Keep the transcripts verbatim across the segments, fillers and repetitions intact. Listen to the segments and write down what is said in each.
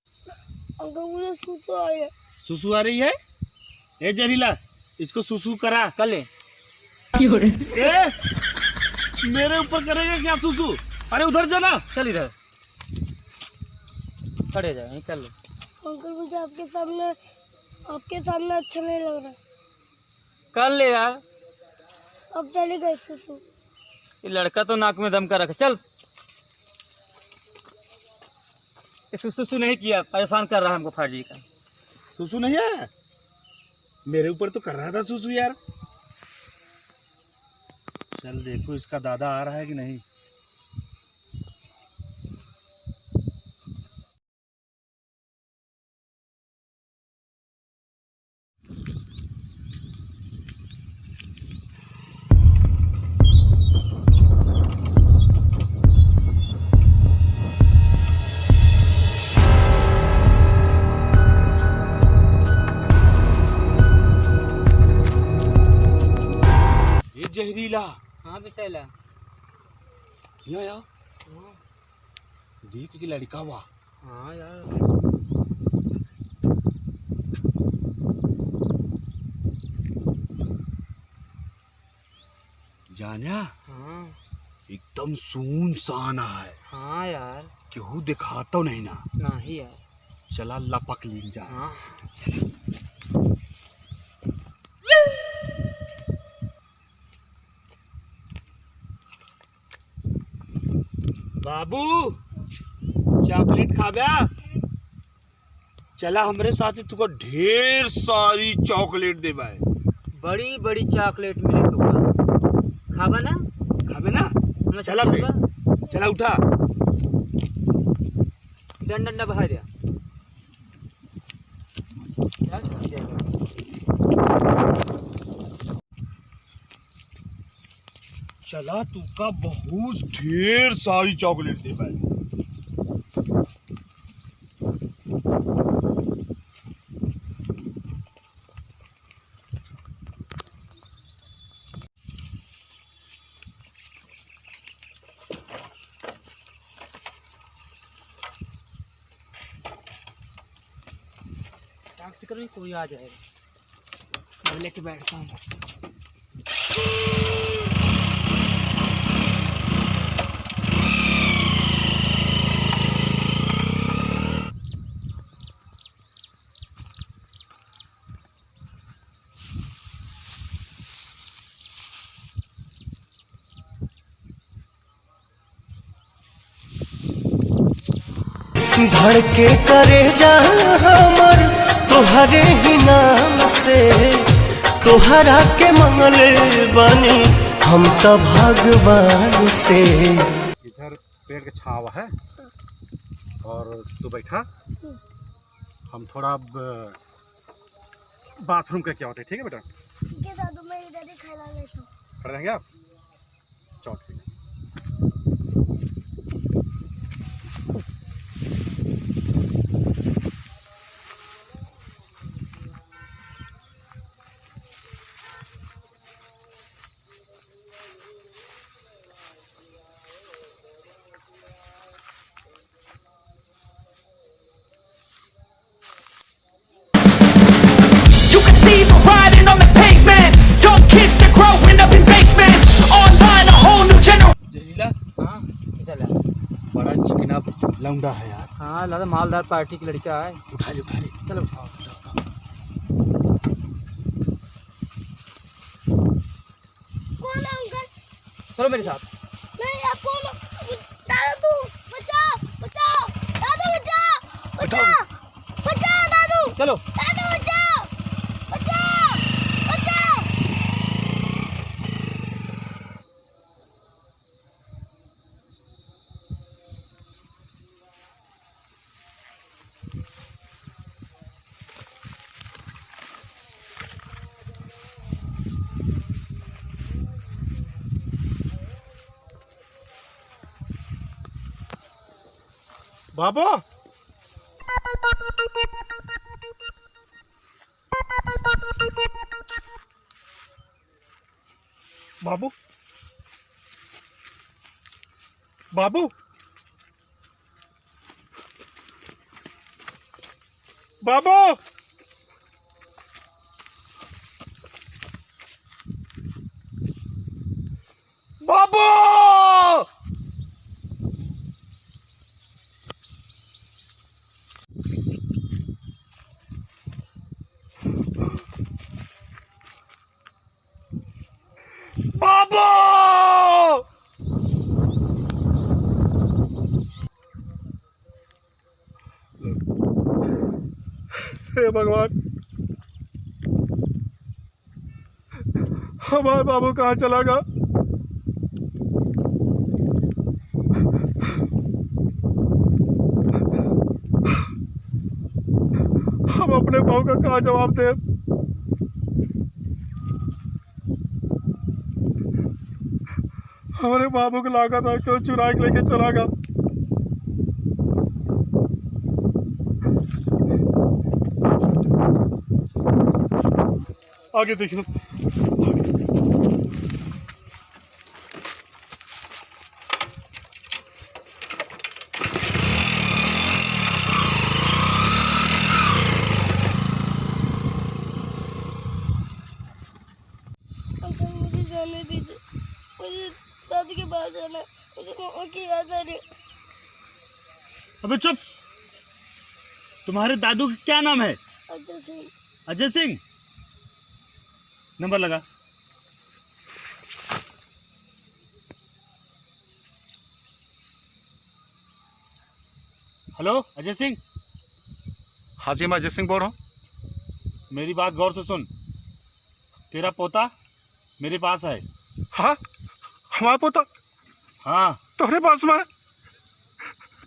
अंकल, मुझे सुसु आ रही है। सुसु आ रही है? ए जहरीला, इसको सुसु करा। कर ले। क्यों रे? ए, मेरे ऊपर करेगा क्या सुसु? अरे उधर जाना। चल इधर, खड़े जा, यहीं कर ले। अंकल, मुझे आपके सामने, आपके सामने अच्छा नहीं लग रहा। कर ले यार। अब चली गई सुसु। ये लड़का तो नाक में दम कर रखा। चल। ये सुसु सुसु नहीं किया, परेशान कर रहा हमको फर्जी का। सुसु नहीं है, मेरे ऊपर तो कर रहा था सुसु यार। चल देखो इसका दादा आ रहा है कि नहीं। ये जहरीला। हाँ, बिसैला। या, या। हाँ। देख के लड़का बा। हाँ यार। जान्या? हाँ। एकदम सुनसान है। हाँ यार। केहू देखातो नहीं ना। नहीं यार। चला लपक लीन जा। हाँ। चला। बाबू, चॉकलेट खाबा? चला हमरे साथे, तुका ढेर सारी चॉकलेट देबा है। बड़ी बड़ी चॉकलेट मिली तुका। खाबा ना? खाबे ना? हम चला बे। चला उठा। डंडा, डंडा बाहर जा। चला, तुका बहुत ढेर सारी चॉकलेट देबा है। टास्क करो, कोई आ जाएगा। मैं लेके बैठता हूँ। धड़के करेजा हमर तोहरे ही नाम से, तोहरा के मंगले बानी हम त भगवान से। इधर पेड़ के छाव है और तू बैठा, हम थोड़ा अब बाथरूम करके आते, ठीक है बेटा? ठीक है दादू, मैं इधर ही खड़ा रहता हूँ। खड़े रहेंगे आप? चलो ठीक है। You can see the writing on the pavement. Young kids, they're growing up in basements. Online, a whole new generation. जहरीला। हाँ, कैसा लगा? बड़ा चिकना लौंडा है यार। हाँ, लगा मालदार पार्टी का लड़का है। उठा ले, उठा ले। चलो, उठाओ। कौन है अंकल? चलो मेरे साथ। नहीं, आप कौन हो? दादू, बचाओ, बचाओ, दादू, बचाओ, बचाओ, बचाओ, दादू। चलो। दादू, बचाओ, बचाओ, बचाओ। बाबू, बाबू, बाबू। बाबू! बाबू! बाबू! हे भगवान, हमार बाबू कहाँ चला गा? हम अपने बाबू का का जवाब देब? हमरे बाबू के लागत है, केहू चुराइ के लेके चला गा। आगे देखिए। अंकल, मुझे जाने दीजिए, मुझे दादी के पास जाना है, मुझे मामा की याद आ रही है। अबे चुप! तुम्हारे दादू का क्या नाम है? अजय सिंह। अजय सिंह? नंबर लगा। हेलो, अजय सिंह। हाँ जी, मैं अजय सिंह बोल रहा हूँ। मेरी बात गौर से सुन, तेरा पोता मेरे पास है। हाँ, हमारा पोता? हाँ। तोहरे पास में?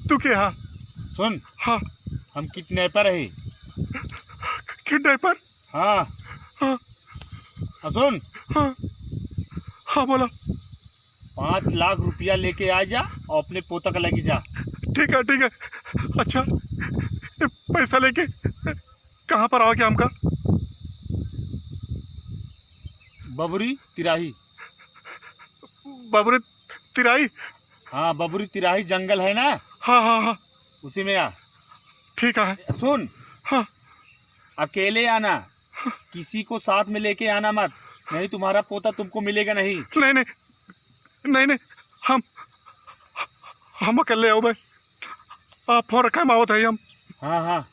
तू के हाँ? सुन। हाँ। हम किडनैपर है। किडनैपर? हाँ। हाँ। हाँ, सुन। हाँ। हाँ, बोला। पाँच लाख रुपया लेके आ जा और अपने पोता का लेके जा। ठीक है, ठीक है। अच्छा, ये पैसा लेके कहाँ पर आवा क्या हमका? बबुरी तिराही। बबुरी तिराही? हाँ, बबुरी तिराही जंगल है ना? हाँ, हाँ, हाँ। उसी में आ। ठीक है। सुन। हाँ। अकेले आना, किसी को साथ में लेके आना मत, नहीं तुम्हारा पोता तुमको मिलेगा नहीं। नहीं, नहीं, नहीं, नहीं, हम, हम अकेले आओ भाई, आप फोन रखा, हम आवत है हम। हाँ, हाँ।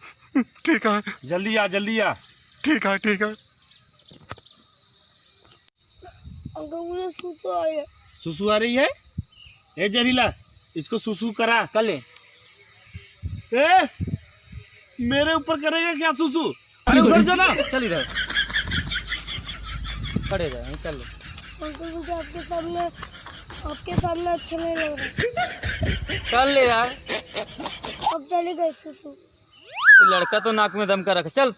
ठीक है। जल्दी आ, जल्दी आ। ठीक है, ठीक है। अंकल, मुझे सुसु आ रही है। सुसु आ रही है? ए जहरीला, इसको सुसु करा, कर ले। ए, मेरे ऊपर करेगा क्या सुसु? अरे उधर जा ना। चल इधर। खड़े रह, हम कर ले। अंकल, मुझे आपके सामने, आपके सामने अच्छा नहीं लग रहा। कर ले यार। अब चली गई सुसु। ये लड़का तो नाक में दम कर रखा। चल।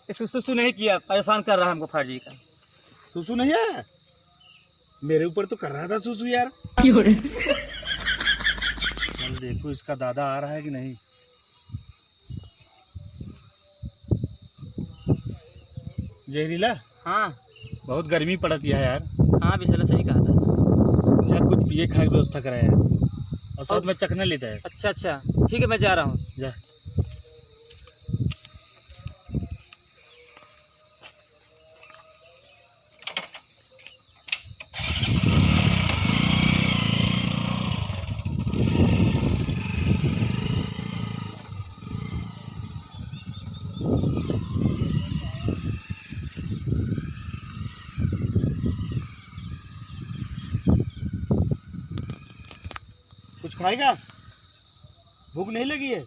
ये सुसु, सुसु नहीं किया, परेशान कर रहा है हमको फाइव जी का। सुसु नहीं है? मेरे ऊपर तो कर रहा था सुसु यार। क्यों रे? चल देखो इसका दादा आ रहा है कि नहीं। जहरीला? हाँ। बहुत गर्मी पड़त है यार। हाँ, बिचला सही कहा था। जा कुछ पिए खाए की व्यवस्था करा यार। और साथ और में चखना लेता है। अच्छा, अच्छा। ठीक है, मैं जा रहा हूँ। जा। कुछ खाएगा? भूख नहीं लगी है?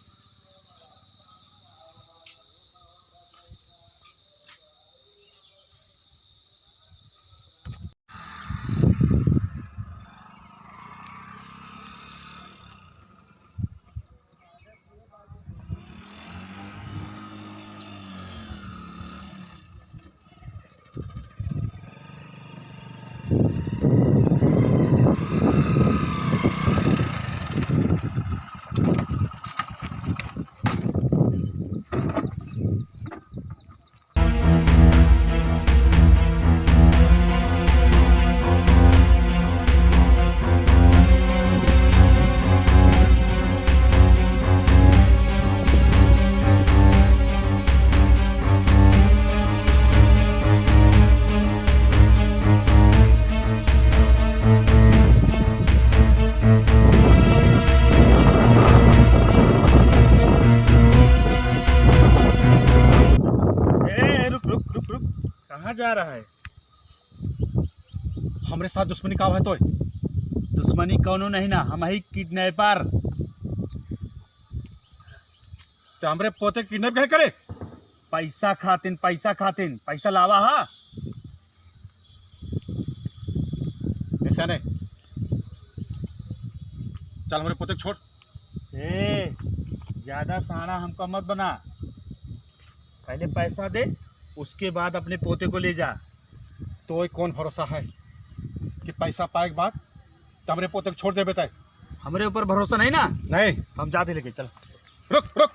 क्या रहा है? हमरे साथ दुश्मनी का है तोय? दुश्मनी कौनो नहीं ना, हम ही किडनैपर। तो हमरे पोते किडनैप कहे करे? पैसा खातिन, पैसा खातिन, पैसा लावा हा। ऐसा नहीं, चल हमरे पोते के छोड़। ए, ज्यादा साना हमका मत बना। पहले पैसा दे, उसके बाद अपने पोते को ले जा। तोय कौन भरोसा है कि पैसा पाए के बाद तो हमरे पोते को छोड़ देबे तय? हमरे ऊपर भरोसा नहीं ना? नहीं। हम जाते लेके चल। रुक, रुक।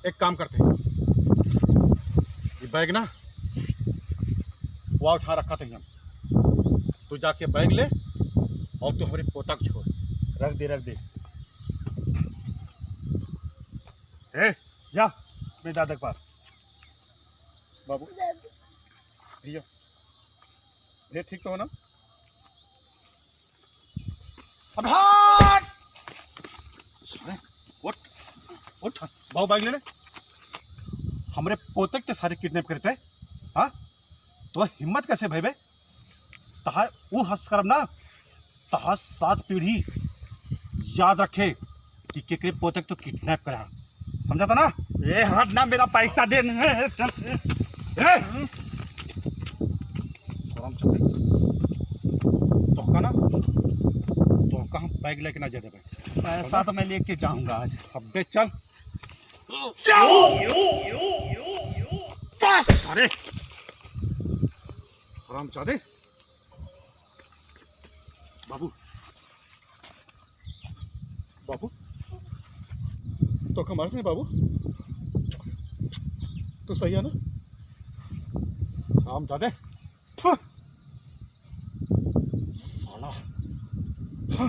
एक काम करते हैं, ये बैग ना, वो उठा रखा था हम, तू जाके बैग ले और तू हमरे पोता को छोड़। रख दे, रख दे। ए, जा अपने दादा के पास। बाबू, भैया, ये ठीक तो हो ना? अब हट! अरे, उठ, उठ, बाबू बैग ले ले। हमरे पोते के सारे किडनैप करते, हाँ? तो हिम्मत कैसे भई बे? तहार ऊ हस्त करब ना, तहार सात पीढ़ी याद रखे कि केकरे पोते के तो किडनैप करा। समझा था ना? ए, हट ना, मेरा पैसा दे। ए, ए, शरम चल। तोहका ना, तोहका हम बैग लेके ना जा देबे। पैसा तो मैं लेके जाऊंगा आज। अबे चल। जाओ। बस, अरे। हरामजादे। बाबू, बाबू, तोहका मारत नहीं बाबू, तू सही है ना? हरामजादे। थू। साला। थू।